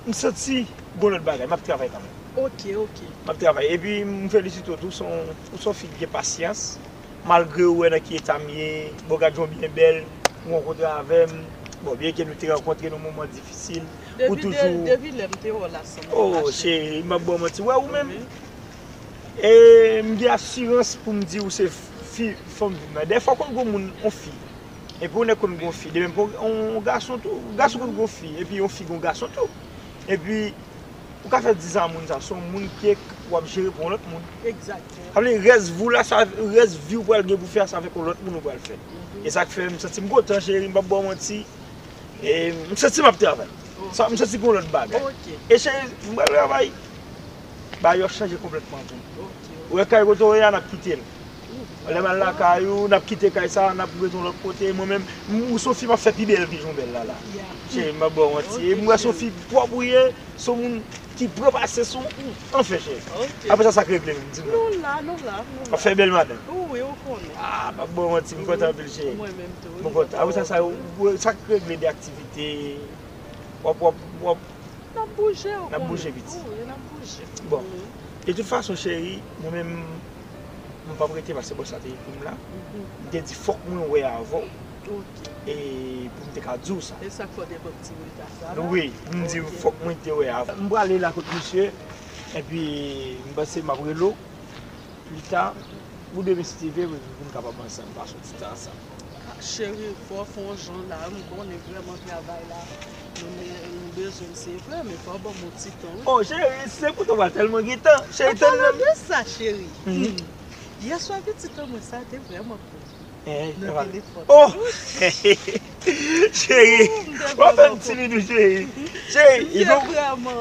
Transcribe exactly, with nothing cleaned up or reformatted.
M santi gon lòt bagay, m ap travay kanmenm. Ok, ok. M ap travay. Epi m felisite w tou, se yon, ou se yon fi ki gen pasyans. Malgre ou wè nan ki eta m ye, bon, gad jan w byen bèl, ou rankontre avè m. Bon, byenke nou te rankontre nan moman difisil, ou Depi, toujou. Depi lè m te wè w la, sanm. Oh, cheri, m ap ba w manti. Wè ou menm. E m gen asirans pou m di ou se fi, fanm vi m nan. Dèfwa konn gon moun, on fi. Epi ou nèk konn gon fi. De menm pou on gason tou, gason konn gon fi. Epi on fi gon gason tou. Epi ou ka fè diz an moun sa, se yon moun ke w ap jere pou yon lòt moun. Egzakteman. Sa vle rès vi w la, sa, rès vi w pral gen pou fè sa avèk yon lòt moun ou pral fè. E sa k fè m santi m kontan, cheri, m p ap ba w manti. E m santi m ap travay. Sa, m santi gon lòt bagay. Ok. E cheri, m pral travay. Bagay yo ap chanje konplètman tou. Ok. Ou wè kay kote w ye a, n ap kite l. Lè m al lakay ou, n ap kite kay sa, n ap rete yon lòt kote. Mwen menm, m, ou se yon fi m ap fè pi bèl ke jan w bèl la la. Yeah. Cheri, m ap ba w manti. E m wè se yon fi pwòp ou ye, se yon moun ki pran pasyans ou. Anfen, cheri. Ok. Apre sa, sa k regle menm, di m. Nou la, nou la, nou W ap la. Fè bèl madanm. Wi, ou konnen. Ah, m ap ba w manti, m kontan anpil, cheri. Mwen menm tou. M kontan. Apre sa, sa, sa k regle de aktivite. W ap, w ap, w ap N ap bouje, ou N ap bouje konnen. piti. Wi, n ap bouje. Bon. Mhm. De tout fason, cheri, mwen menm, mwen p ap rete paske bòs la te ekri m la. Mhm. M te di fòk mwen wè avè w. Ok. E pou m te ka di w sa. E sa k fè w te pran ti reta sa la? Wi, m di Ok. Fòk mwen te wè avè w. M prale la kot misye, epi m panse m ap rele w pita, pou demen si Dye vle, pou nou kapab ansanm, pase yon ti tan ansanm. Ah, cheri, fò w fè yon jan la, m konnen vrèman travay la, nou, nou bezwen l, se vre, men fò w ban m yon ti tan, wi. Oh, cheri, se pou w pral tèlman gen tan. Cheri, An tann palan nan. De sa, cheri. Mhm. Yè swa, pitit an mwen sa te vrèman kou Eh, nan epa. Telefòn. Oh! Cheri, M te w ap fè m vrèman timid, wi, cheri. Cheri, M il te faut vrèman